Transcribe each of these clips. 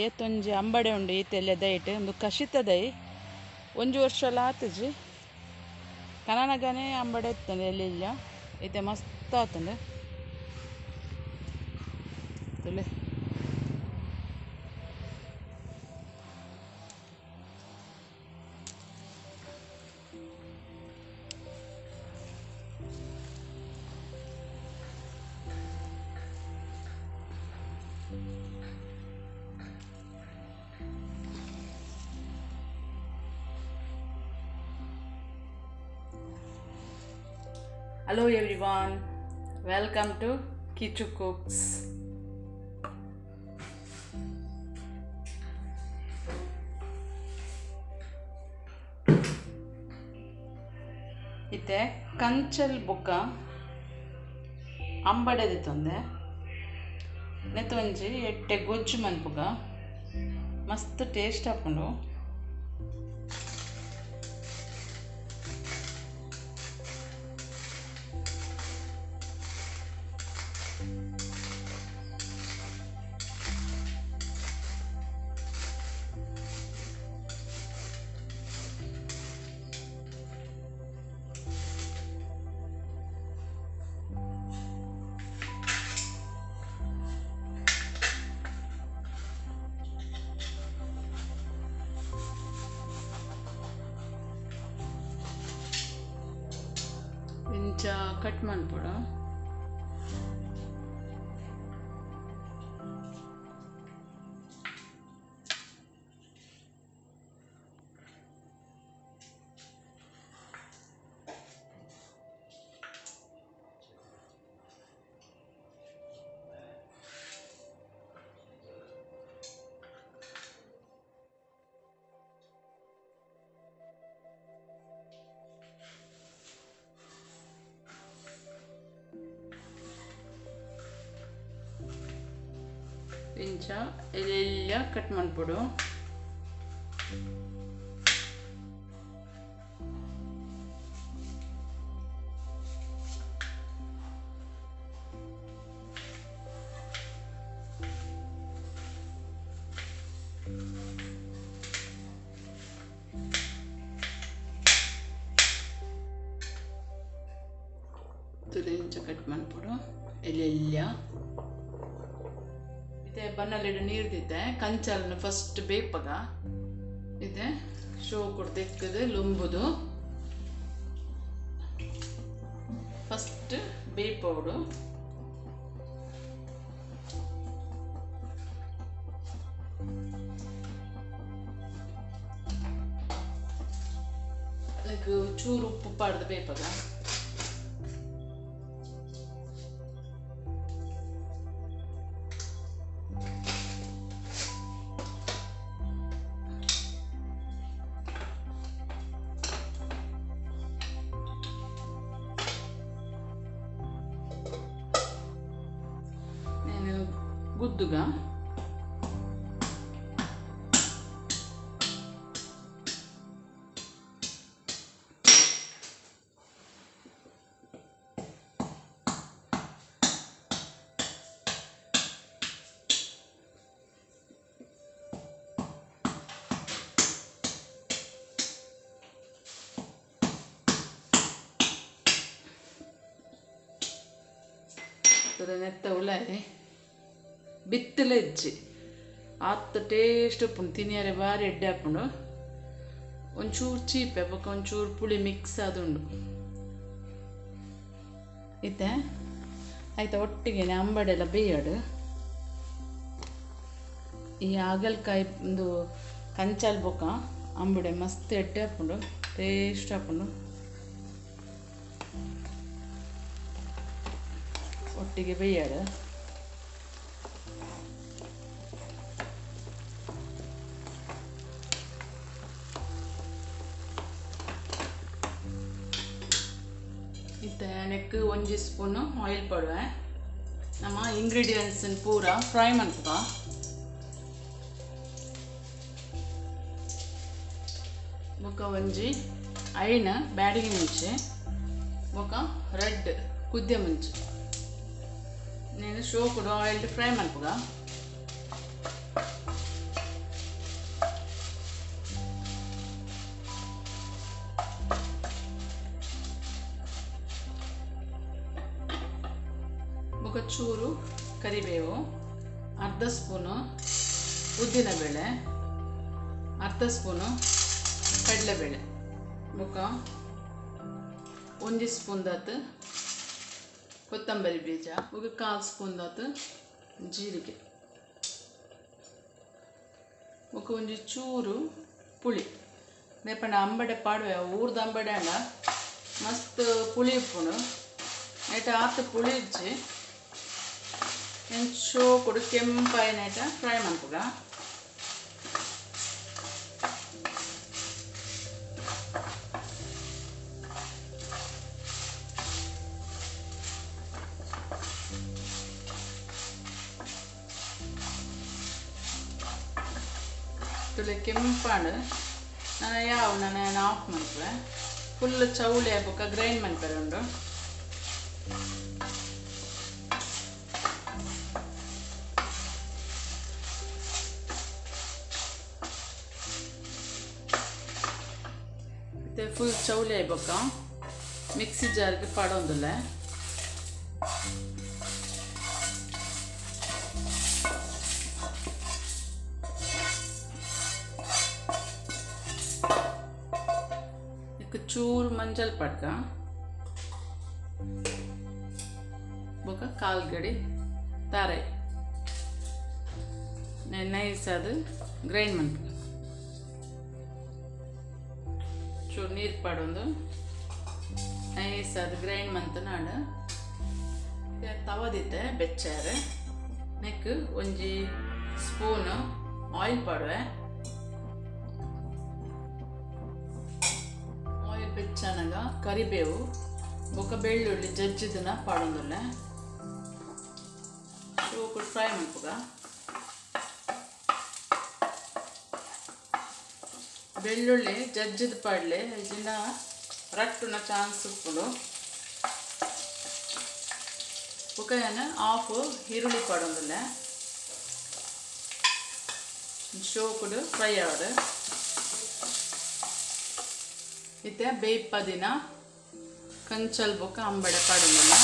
ಏತೊಂಜಿ ಅಂಬಡೆ ಉಂಡು ಈತೆಲ್ಲ ದೈಟ್ ಉಂದು ಕಶಿತ ದೈ ಒಂಜಿ ವರ್ಷಲ ಆತುಜಿ ಕನನಗನೆ ಅಂಬಡೆ ಇತ್ತಂಡು ಎಲ್ಲಿಲ್ಲ ಇತ್ತೆ ಮಸ್ತ್ ಆತುಂಡು ತುಲೆ Hello everyone, welcome to Kichu Cooks. ಇತ್ತೆ ಕಂಚಲ್ ಬೊಕ್ಕ ಅಂಬಡೆದ ತೊಂದೆ ನೆತ್ತೊಂಜಿ ಎಟ್ಟೆ ಗೊಜ್ಜು ಮನ್ಪುಗ ಮಸ್ತ್ ಟೇಸ್ಟ್ ಆಪುಂಡು. ಇಂಚ ಕಟ್ ಮನ್ಪೊಡು. ಇಂಚ ಎಲ್ಲ ಕಟ್ ಮನ್ಪೊಡು. ಇಂಚ ಕಟ್ ಮನ್ಪೊಡು ಎಲ್ಲ. ಇತ್ತೆ ಬನ್ನಲಿಡು ನೀರು ದಿತ್ತೆ ಕಂಚಲ್ನ ಫಸ್ಟ್ ಬೇಪಗ ಇದೆ ಶೋ ಕೊಡ್ದಿಕ್ಕದು ಲುಂಬುದು ಫಸ್ಟ್ ಬೇಪೋಡು. ಅದಕ್ಕೆ ಚೂರು ಉಪ್ಪು ಪಾಡ್ದು ಬೇಪಗ. ಗುದ್ದುಗ ನೆತ್ತ ಉಲಾಯಿ ಬಿತ್ತಲೆ ಇಜ್ಜಿ ಆತ್ ಟೇಸ್ಟ್ ಉಪ್ಪುಂಡು ತಿನಿಯರೆ ಬಾರಿ ಎಡ್ಡೆ ಆಪುಂಡು. ಒಂಚೂರು ಚೀಪೆ ಬೊಕ್ಕ ಒಂಚೂರು ಪುಳಿ ಮಿಕ್ಸ್ ಆದುಂಡು. ಇತ್ತೆ ಆಯ್ತಾ ಒಟ್ಟಿಗೆನೆ ಅಂಬಡೆಲ್ಲ ಬೇಯಡು. ಈ ಹಾಗಲಕಾಯಿ ಒಂದು ಕಂಚಲ್ ಬೊಕ್ಕ ಅಂಬಡೆ ಮಸ್ತ್ ಎಡ್ಡೆ ಆಪುಂಡು, ಟೇಸ್ಟ್ ಆಪುಂಡು. ಒಟ್ಟಿಗೆ ಬೇಯಡು. ಇತ್ತೆ ನೆಕ್ ಒಂಜಿ ಸ್ಪೂನ್ ಆಯಿಲ್ ಪಡುವೆ. ನಮ್ಮ ಇಂಗ್ರೀಡಿಯೆಂಟ್ಸ್ ಪೂರ ಫ್ರೈ ಮನ್ಪುಗ. ಬೊಕ್ಕ ಒಂಜಿ ಐನ ಬ್ಯಾಡಗಿ ಮುಂಚೆ ಬೊಕ್ಕ ರೆಡ್ ಕುದ್ದೆ ಮುಂಚೆ నేను ಶೋಕುಡು ಆಯಿಲ್ ಫ್ರೈ ಮನ್ಪುಗ. ಬೊಕ ಚೂರು ಕರಿಬೇವು, ಅರ್ಧ ಸ್ಪೂನು ಉದ್ದಿನಬೇಳೆ, ಅರ್ಧ ಸ್ಪೂನು ಕಡಲೆಬೇಳೆ, ಬೊಕ 1 ಸ್ಪೂನ್ ದಾತ್ ಕೊತ್ತಂಬರಿ ಬೀಜ, ಬೊಕ 1/4 ಸ್ಪೂನ್ ದಾತ್ ಜೀರಿಗೆ, ಬೊಕ ಒಂಜಿ ಚೂರು ಪುಳಿ. ನೇಪಂಡ ಅಂಬಡೆ ಪಾಡುವೆ, ಊರ್ದ ಅಂಬಡೆ ಅಂಡ ಮಸ್ತ್ ಪುಳಿ ಉಪ್ಪುಂಡು. ನೇಟ ಆತ್ ಪುಳಿ ಇಜ್ಜಿ. ಎಂಚೋ ಕೊಡು ಕೆಂಪಾಯಿನೇಟ ಫ್ರೈ ಮನ್ಪುಗ. ತುಲೆ ಕೆಂಪಾಂಡು ನಾನು ಯಾವ ನಾನು ಆಫ್ ಮನ್ಪುವೆ. ಫುಲ್ ಚೌಳಿ ಬೊಕ್ಕ ಗ್ರೈಂಡ್ ಮನ್ಪೆರೆ ಉಂಡು. ಮತ್ತೆ ಫುಲ್ ಚೌಳಿ ಬೊಕ್ಕ ಮಿಕ್ಸಿ ಜಾರ್ಗೆ ಪಾಡೊಂದುಲ್ಲ. ಚೂರು ಮಂಜಲ್ ಪಡ್ಕ, ಬೊಕ ಕಾಲ್ಗಡಿ ತಾರೆ ನೈಸ್ ಅದು ಗ್ರೈಂಡ್ ಮನ್ಪುಗ. ಚೂರು ನೀರು ಪಾಡೊಂದು ನೈಸ್ ಅದು ಗ್ರೈಂಡ್ ಮಂತು ನಾಡು ತವದಿತ್ತೆ ಬೆಚ್ಚಾರೆ. ನೆಕ್ ಒಂಜಿ ಸ್ಪೂನು ಆಯಿಲ್ ಪಾಡುವೆ. ಆಯಿಲ್ ಬೆಚ್ಚನಗ ಕರಿಬೇವು ಬೊಕ ಬೆಳ್ಳುಳ್ಳಿ ಜಜ್ಜಿದನ ಪಾಡೊಂದುಲ್ಲ. ಚೂಕು ಫ್ರೈ ಮನ್ಪುಗ. ಬೆಳ್ಳುಳ್ಳಿ ಜಜ್ಜಿದ ಪಾಡ್ಲೆ ಇಜಿಂಡ ರಟ್ಟುನ ಚಾನ್ಸ್ ಉಪ್ಪುಂಡು. ಬೊಕ ಯಾನ್ ಆಫ್ ಈರುಳ್ಳಿ ಪಾಡೊಂದುಲ್ಲ. ಚೋಕುಡು ಫ್ರೈ ಆವಡ್. ಇತ್ತೆ ಬೇಯ್ಪದಿನ ಕಂಚಲ್ ಬೊಕ ಅಂಬಡೆ ಪಾಡೊಂದುಲ್ಲ.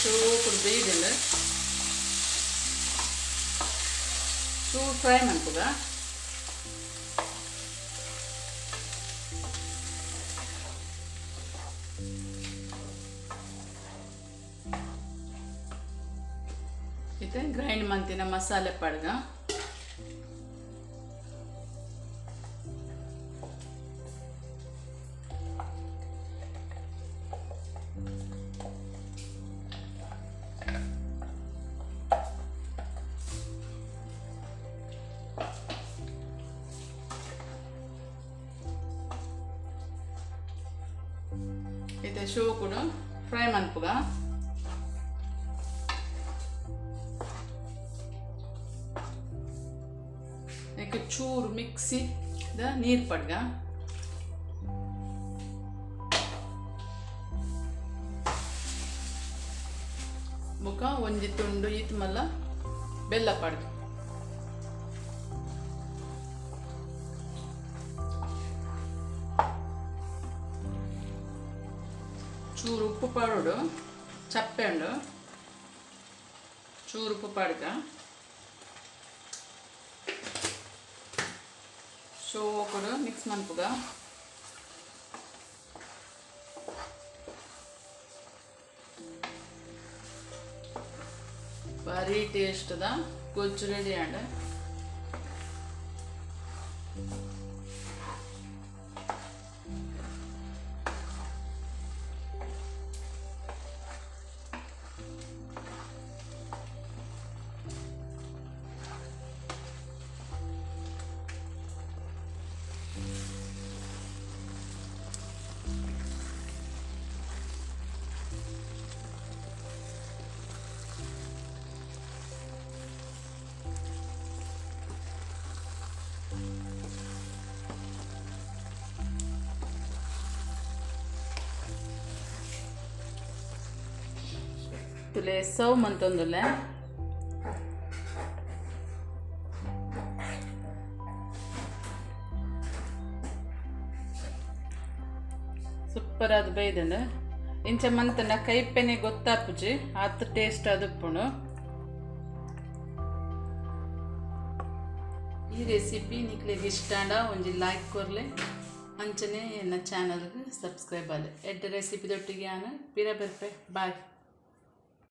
ಚೂಕುಡು ಬೇಯ್ದಿಂಡು ಚೂರು ಫ್ರೈ ಮನ್ಪುಗ. ಇತ್ತೆ ಗ್ರೈಂಡ್ ಮಂತಿನ ಮಸಾಲೆ ಪಾಡ್ಗ. ಇತ್ತೆ ಶೋಕುಡು ಫ್ರೈ ಮನ್ಪುಗ. ನೆಕ್ ಚೂರು ಮಿಕ್ಸಿ the ನೀರು ಪಡ್ಗ. ಬೊಕ ಒಂಜಿ ತುಂಡು ಈತ್ ಮಲ್ಲ ಬೆಲ್ಲ ಪಡ್ಗ. ಚೂರು ಉಪ್ಪು ಪಾಡೋಡು, ಚಪ್ಪೆ ಉಂಡು, ಚೂರು ಉಪ್ಪು ಪಾಡ್ಗ. ಶೋಕುಡು ಮಿಕ್ಸ್ ಮನ್ಪುಗ. ಭಾರಿ ಟೇಸ್ಟ್ದ ಗೊಜ್ಜು ರೆಡಿ ಆಂಡ್. ತುಲೆ ಸರ್ವ್ ಮಂತೊಂದುಲ್ಲೆ. ಸೂಪರ್ ಆದ್ ಬೈದುಂಡು. ಇಂಚ ಮಂತನ ಕೈಪೆನೆ ಗೊತ್ತಾಪುಜಿ, ಆತ್ ಟೇಸ್ಟ್ ಆದುಪ್ಪುಂಡು. ಈ ರೆಸಿಪಿ ನಿಕ್ಲೆಗ್ ಇಷ್ಟ ಆಂಡ ಒಂಜಿ ಲೈಕ್ ಕೊರ್ಲೆ, ಅಂಚನೆ ಎನ್ನ ಚಾನಲ್ಗೆ ಸಬ್ಸ್ಕ್ರೈಬ್ ಆಲೆ. ಎಡ್ಡೆ ರೆಸಿಪಿ ದೊಟ್ಟಿಗೆ ಆನು ಪಿರ ಬರ್ಪೆ. ಬಾಯ್.